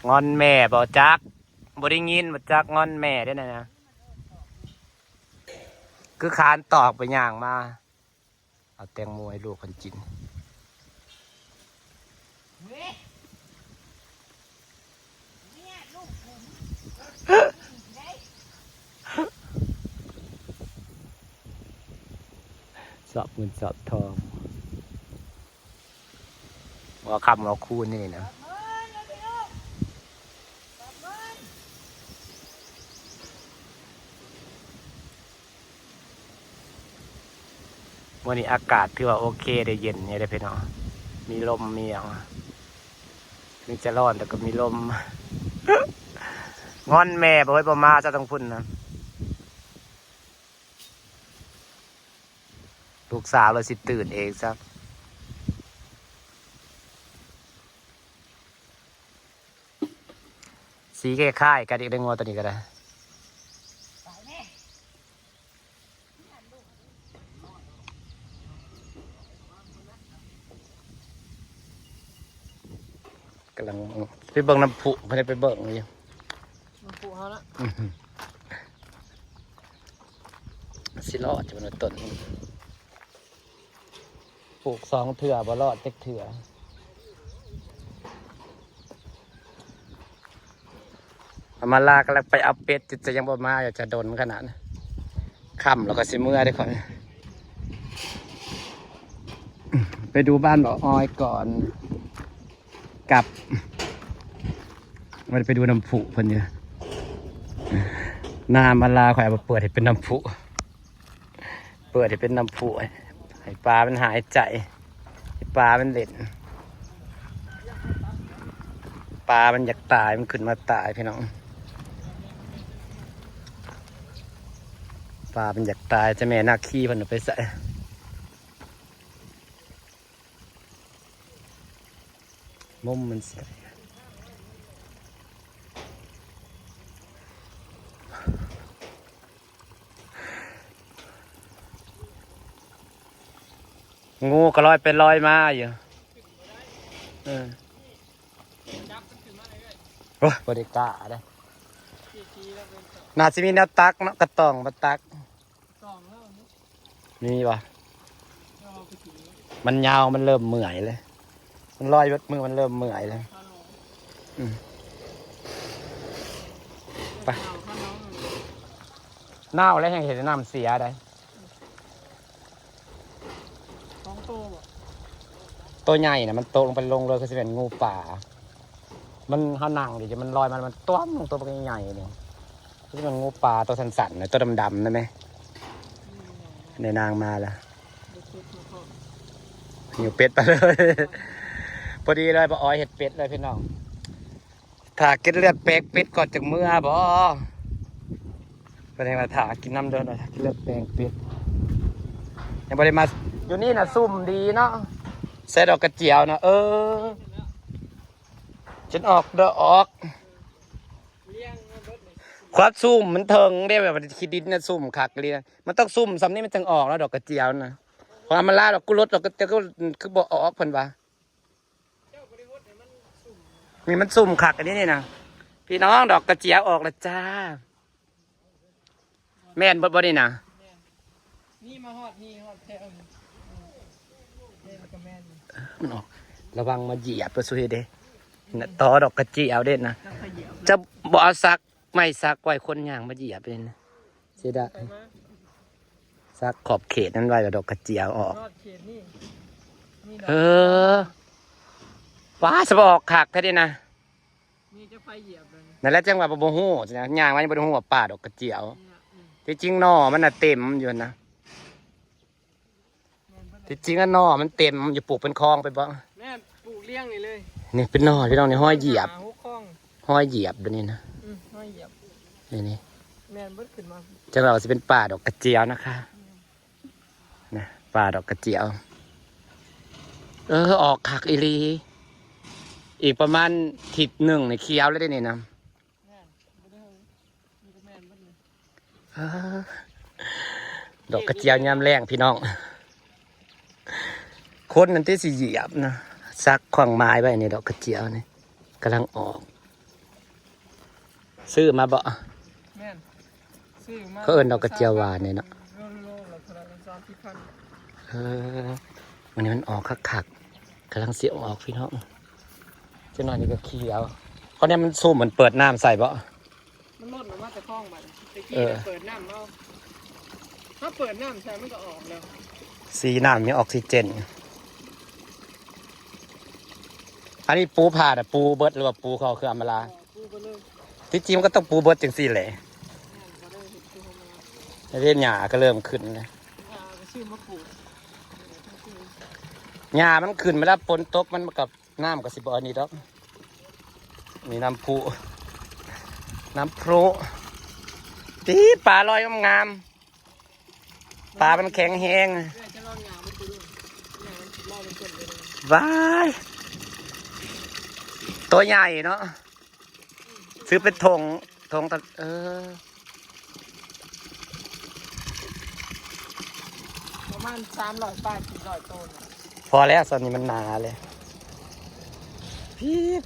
ງອນແມ່ບໍ່ຈັກ ບໍ່ໄດ້ຍິນບໍ່ຈັກ ງອນແມ່ເດ້ນະ ຄືຄານຕອກໄປຍ່າງມາ ເອົາແຕງໂມໃຫ້ລູກເພິ່ນກິນ. ຊອບເງິນຊອບທອງ ຫົວຄ່ຳຫົວຄູນນີ້ນະ. ມື້ນີ້ອາກາດຖືວ່າໂອເຄເດ້ ເຢັນຢູ່ເດ້ພີ່ນ້ອງ ມີລົມມີຫຍັງ ເຖິງຈະຮ້ອນແຕ່ກໍມີລົມ. ງອນແມ່ບໍ່ເຮີ້ຍ ບໍ່ມາຊະທາງພຸ້ນນະ. ລູກສາວລະຊິຕື່ນເອງຊະ. ສີຄ້າຍໆກັນອີກເດ້ ງົວໂຕນີ້ກໍໄດ້. ກຳລັງໄປເບິ່ງນ້ຳພຸ ບໍ່ໄດ້ໄປເບິ່ງຢູ່ ນ້ຳພຸເຮົານະ. ຊິລອດຢູ່ບໍ່ ຕົ້ນນີ້ ປູກສອງເທື່ອບໍ່ລອດຈັກເທື່ອ. ອາມາລາກຳລັງໄປເອົາເປັດ ຈະຍັງບໍ່ມາຢູ່ ຈະດົນຂະໜາດ ຄ່ຳແລ້ວກໍຊິເມືອເດ້ຂ້ອຍ. ໄປດູບ້ານບໍ່ອອຍກ່ອນ ກັບ ວ່າຈະໄປດູນ້ຳພຸເພິ່ນຢູ່ ໜ້າມາລາ ຂ້ອຍເອົາມາເປີດໃຫ້ເປັນນ້ຳພຸ ເປີດໃຫ້ເປັນນ້ຳພຸ ໃຫ້ປາມັນຫາຍໃຈ ໃຫ້ປາມັນເຫຼັ້ນ. ປາມັນຢາກຕາຍ ມັນຂຶ້ນມາຕາຍພີ່ນ້ອງ ປາມັນຢາກຕາຍ. ເຈົ້າແມ່ນາຄີເພິ່ນເອົາໄປໃສ? ມຸມມັນໃສ? ງູກໍລອຍໄປລອຍມາຢູ່. ເອີ ໂອ້ຍ ບໍ່ໄດ້ກ້າເດ້. ໜ້າຊິມີແນວຕັກເນາະ ກະຕ່ອງມາຕັກ. ມີບໍ່? ມັນຍາວ ມັນເລີ່ມເມື່ອຍເລີຍ ມັນລອຍເບິດມື ມັນເລີ່ມເມື່ອຍເລີຍ. ອືມ ໄປ ໜາວແລ້ວແຮ່ງເຮັດໃຫ້ນ້ຳເສຍໄດ໋. ສອງໂຕບໍ່? ໂຕໃຫຍ່ນະ ມັນຕົກລົງໄປ ລົງເລີຍ ຄືຊິແມ່ນງູປ່າ. ມັນ ເຮົານັ່ງຢູ່ ມັນລອຍມາ ມັນຕ້ວມລົງ ໂຕບັກໃຫຍ່ໆນີ້ ຄືຊິແມ່ນງູປ່າ ໂຕສັ້ນໆນະ ໂຕດຳໆນັ້ນແມ. ນີ້ນາງມາແລ້ວ ຫິວເປັດໄປເລີຍ. ພໍດີເລີຍ ບໍ່ອອຍເຮັດເປັດເລີຍພີ່ນ້ອງ. ຖ້າກິນເລືອດແປງເປັດກ່ອນ ຈັ່ງເມືອບໍ່? ເພິ່ນໃຫ້ມາຖ້າກິນນຳເດີ ຖ້າກິນເລືອດແປງເປັດ. ຍັງບໍ່ໄດ້ມາ ຢູ່ນີ້ນະຊຸ່ມດີເນາະ ໃສ່ດອກກະຈຽວນະ. ເອີ ຈົນອອກດອກ ຄວາມຊຸ່ມມັນເຖິງເດ້ ແບບວ່າຂີ້ດິນນະຊຸ່ມຄັກອີ່ຫຼີນະ. ມັນຕ້ອງຊຸ່ມສ່ຳນີ້ມັນຈຶ່ງອອກແລ້ວ ດອກກະຈຽວນະ. ເພາະວ່າມັນລາວ ດອກ ກູລົດດອກກະຈຽວ ຄືບໍ່ອອກ ເພິ່ນວ່າ. ນີ້ມັນຊຸ່ມຄັກອັນນີ້ນີ້ນະ ພີ່ນ້ອງ ດອກກະຈຽວອອກແລ້ວຈ້າ. ແມ່ນເບິດບໍ່ນີ້ນະ? ແມ່ນ ນີ້ມາຮອດ ນີ້ຮອດແຖວນີ້ ແມ່ນກໍແມ່ນ. ມັນອອກ ລະວັງມາຢຽບ ປະສຸເຮັດເດ້ນະ ຕໍດອກກະຈຽວເດ້ນະ. ເຈົ້າບໍ່ເອົາສັກ ໄມ້ສັກໄວ້ ຄົນຍ່າງມາຢຽບເດ້ນະ. ເສຍດາຍ ສັກຂອບເຂດນັ້ນໄວ້ ແລ້ວດອກກະຈຽວອອກ. ຮອດເຂດນີ້ ນີ້ດອກ ເອີ ວ້າ ສະບອອກຄັກແທ້ເດ້ນະ. ນີ້ຈະໄຟຢຽບເລີຍ ນັ້ນແຫຼະ ຈັ່ງວ່າບໍ່ ບໍ່ຮູ້ນະ ຍ່າງມາຍັງບໍ່ໄດ້ຮູ້ວ່າປ່າດອກກະຈຽວ. ນີ້ນະ ອືມ ທີ່ຈິງໜໍ່ມັນນະເຕັມຢູ່ນະ. ແມ່ນເບິດເລີຍ ທີ່ຈິງນະໜໍ່ມັນເຕັມຢູ່ ປູກເປັນຄອງໄປບໍ່? ແມ່ນ ປູກລຽງນີ້ເລີຍ. ນີ້ເປັນໜໍ່ ພີ່ນ້ອງ ນີ້ຮອຍຢຽບ ຫາຫົກຄອງ ຮອຍຢຽບແບບນີ້ນະ. ອືມ ຮອຍຢຽບ ນີ້ໆ ແມ່ນເບິດ ຂຶ້ນມາ ຈັ່ງວ່າຊິເປັນປ່າດອກກະຈຽວນະຄະ. ອືມ ນະ ປ່າດອກກະຈຽວ. ເອີ ອອກຄັກອີ່ຫຼີ ອີກປະມານທິດໜຶ່ງນີ້ຂຽວແລ້ວເດ້ນີ້ນະ. ແມ່ນ ບໍ່ໄດ້ເຮີ ມັນກໍແມ່ນເບິດນີ້. ເອີ ດອກກະຈຽວຍາມແລ້ງພີ່ນ້ອງ ຄົນນັ້ນຕິຊິຢຽບນະ. ສັກຂວາງໝາຍໄວ້ນີ້ ດອກກະຈຽວນີ້ກຳລັງອອກ. ຊື້ມາບໍ່? ແມ່ນ ຊື້ມາ ເຂົາເອີ້ນດອກກະເຈີຍຫວານນີ້ເນາະ ໂລ ໂລລະເທົ່າໃດ? ສາມສິບພັນ. ເອີ ມື້ນີ້ມັນອອກຄັກໆ ກຳລັງຊິອອກພີ່ນ້ອງ ຈັກໜ້ອຍນີ້ກໍຂີ່ເອົາ. ເຂົານີ້ມັນຊຸ່ມ ມັນເປີດນ້ຳໃສ່ບໍ່? ມັນຫຼົ່ນອອກມາແຕ່ຄອງບັດ ແຕ່ກີ້ ເອີ ເປີດນ້ຳເອົາ ເຮົາເປີດນ້ຳໃສ່ມັນກໍອອກແລ້ວ. ສີນ້ຳມີອອກຊີເຈນ. ອັນນີ້ປູຜານະ ປູເບິດ ຫຼືວ່າປູເຂົ້າເຄື່ອງອຳມາລາ? ປູເບິດເລີຍ. ທີ່ຈິງມັນກໍຕ້ອງປູເບິດຈັ່ງຊີ້ແຫຼະ. ແມ່ນ ກໍໄດ້ເຮັດຄືເຮົາມາ ເຮັດຫຍ້າກໍເລີ່ມຂຶ້ນແລ້ວ. ຫຍ້າກໍຊື້ມາປູກ. ຫຍ້າມັນຂຶ້ນມາແລ້ວ ຝົນຕົກມັນກໍ ນ້ຳກໍຊິບໍ່ອັນນີ້ດອກ. ນີ້ນ້ຳພຸ ນ້ຳພຸ ຕິ ປາລອຍງາມໆ ປາມັນແຂງແຮງ. ເອື້ອຍຈະລອງຫຍ້າມັນດູ ຫຍ້າມັນລອຍເປັນຕົ້ນເລີຍ. ວ້າຍ ຕົວໃຫຍ່ເນາະ ຊື້ເປັນຖົງ ຖົງຕະ ເອີ ປະມານສາມຮ້ອຍປາຍ ສີ່ຮ້ອຍໂຕນະ. ພໍແລ້ວ ສ່ຳນີ້ມັນໜາເລີຍ. ປີດ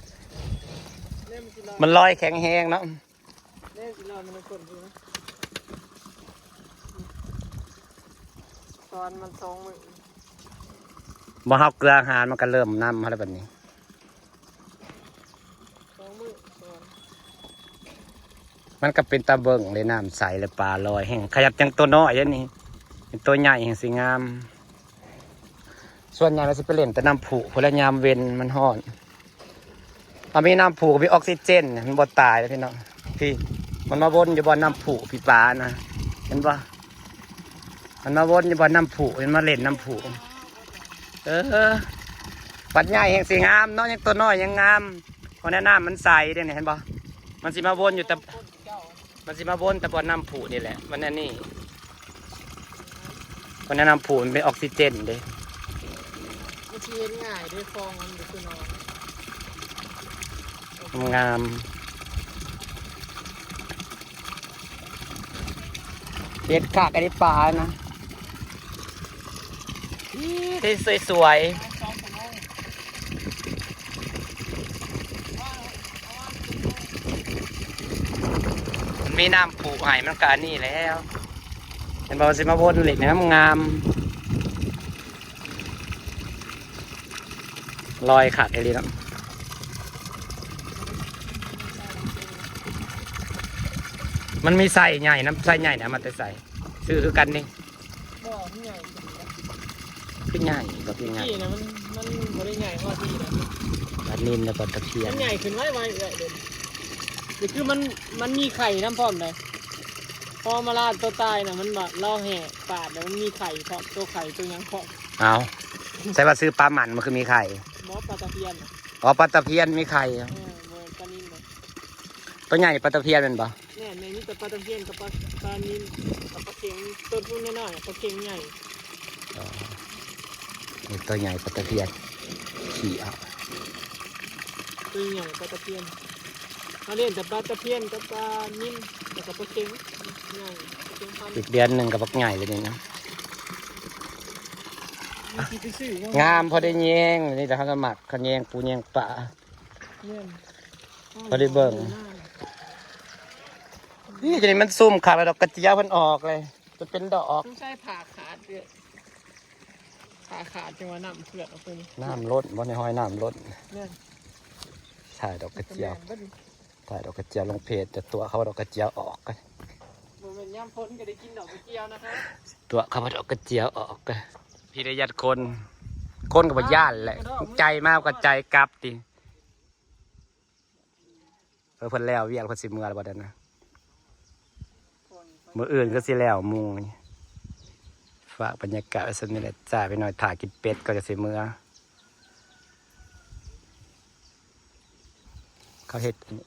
ມັນລອຍແຂງແຮງເນາະ. ແນ່ຊິລອຍມັນຄົນຢູ່ນະ ສອນມັນສອງມື້. ບໍ່ ເຮົາເກືອອາຫານ ມັນກໍເລີ່ມນຳເຮົາແລ້ວບັດນີ້. ສອງມື້ສອນ ມັນກໍເປັນຕາເບິ່ງເດ້ ນ້ຳໃສ ແລະ ປາລອຍແຮງ. ຂະໜາດຍັງຕົວນ້ອຍເດ້ນີ້ ຕົວໃຫຍ່ແຮງຊິງາມ. ສ່ວນໃຫຍ່ມັນຊິໄປຫຼິ້ນແຕ່ນ້ຳພຸພຸ້ນແຫຼະ ຍາມເວັນມັນຮ້ອນ. ຖ້າມີນ້ຳພຸກໍມີອອກຊີເຈນ ມັນບໍ່ຕາຍເດ້ພີ່ນ້ອງ. ພີ້ ມັນມາວົນຢູ່ບ່ອນນ້ຳພຸພີ້ ປານະ ເຫັນບໍ່? ມັນມາວົນຢູ່ບ່ອນນ້ຳພຸ ມັນມາຫຼິ້ນນ້ຳພຸ. ເອີ ບັດໃຫຍ່ແຮງຊິງາມເນາະ ຍັງຕົວນ້ອຍຍັງງາມ ເພາະແນວນ້ຳມັນໃສເດ້ນີ້ ເຫັນບໍ່? ມັນຊິມາວົນຢູ່ແຕ່ ມັນຊິມາວົນແຕ່ບ່ອນນ້ຳພຸນີ້ແຫຼະ ມັນອັນນີ້ ເພາະແນວນ້ຳພຸມັນເປັນອອກຊີເຈນເດ້. ມັນຊິເຫັນງ່າຍເດ້ ຟອງມັນຢູ່ຄືນ້ອຍ ງາມ ເຮັດຄັກອັນນີ້ປານະ ເຮັດສວຍໆ. ມັນມີນ້ຳພຸໃຫ້ ມັນກໍອັນນີ້ແລ້ວ ເຫັນບໍ່? ມັນຊິມາວົນຫຼິ້ນໃຫ້ງາມໆ ລອຍຄັກອີ່ຫຼີເນາະ. ມັນມີໄຊໃຫຍ່ນຳ ໄຊໃຫຍ່ນະ ເອົາມາແຕ່ໃສ? ຊື້ຄືກັນນີ້ ບໍ່ ມັນໃຫຍ່ຂຶ້ນນະ ຄືໃຫຍ່ ກໍຄືໃຫຍ່ ນີ້ນະ ມັນ ມັນບໍ່ໄດ້ໃຫຍ່ຮອດນີ້ນະ ປານິນ ແລະ ປາຕະພຽນ ມັນໃຫຍ່ຂຶ້ນໄວໆ ເອື້ອຍເດ້. ນີ້ຄືມັນ ມັນມີໄຂ່ນຳພ້ອມເດ້ ພໍມາລາດໂຕຕາຍນະ ມັນວ່າລາວແຫ່ປາດແລ້ວ ມັນມີໄຂ່ພ້ອມ ໂຕໄຂ່ໂຕຫຍັງພ້ອມ. ເອົ້າ ໃສວ່າຊື້ປາໝັ້ນ ມັນຄືມີໄຂ່? ບໍ່ ປາຕະພຽນນະ. ອໍ ປາຕະພຽນມີໄຂ່. ເອີ ບໍ່ແມ່ນປານິນເດ້. ໂຕໃຫຍ່ປາຕະພຽນແມ່ນບໍ່? ແມ່ນໆ ມີແຕ່ປາຕະພຽນກັບປາ ປານິນກັບປາເຄັງ ໂຕຜູ້ນ້ອຍໆ ປາເຄັງໃຫຍ່. ອໍ ນີ້ໂຕໃຫຍ່ປາຕະພຽນ ຂີ້ອອກ ໂຕໃຫຍ່ປາຕະພຽນ. ເຮົາລ້ຽງແຕ່ປາຕະພຽນກັບປານິນ ແລ້ວກໍປາເຄັງໃຫຍ່ ປາເຄັງພັນ. ອີກເດືອນໜຶ່ງກໍບັກໃຫຍ່ເລີຍນີ້ນະ. ມີຊິໄປຊື້ບໍ່? ງາມ ພໍໄດ້ແຍງ ນີ້ແຫຼະ ເຮົາກໍມັກ ຄັນແຍງປູແຍງປາ. ແມ່ນ ພໍໄດ້ເບິ່ງ. ນີ້ ຈະນີ້ມັນຊຸ່ມຄັກແລ້ວ ດອກກະເຈຍເພິ່ນອອກເລີຍ ຈະເປັນດອກ. ສົງໄສຜ້າຂາດເດ້ ຜ້າຂາດ ຈັ່ງວ່ານ້ຳເຄື່ອນອອກໄປນີ້. ນ້ຳລົ້ນບໍ່? ໃນຫ້ອຍນ້ຳລົ້ນ. ແມ່ນ ຖ່າຍດອກກະເຈຍ ແມ່ນເບິດນີ້ ຖ່າຍດອກກະເຈຍລົງເພຈ ຈະຕົວະເຂົາວ່າດອກກະເຈຍອອກ. ບໍ່ແມ່ນຍາມຝົນກໍໄດ້ກິນດອກກະເຈຍນະຄະ ຕົວະເຂົາວ່າດອກກະເຈຍອອກ. ພີ້ໄດ້ຢ້ານຄົນ ຄົນກໍບໍ່ຢ້ານແຫຼະ ໃຈມາກໍໃຈກັບຕິ. ເອີ ເພິ່ນແລ້ວວຽກ ເພິ່ນຊິເມືອແລ້ວບໍ່ນັ້ນນະ? ມື້ອື່ນກໍຊິແລ້ວມຸງ. ຝາກບັນຍາກາດໄວ້ສ່ຳນີ້ແຫຼະຈ້າ ພີ່ນ້ອງ ຖ້າກິນເປັດກໍຈະຊິເມືອ. ເຂົາເຮັດອັນນີ້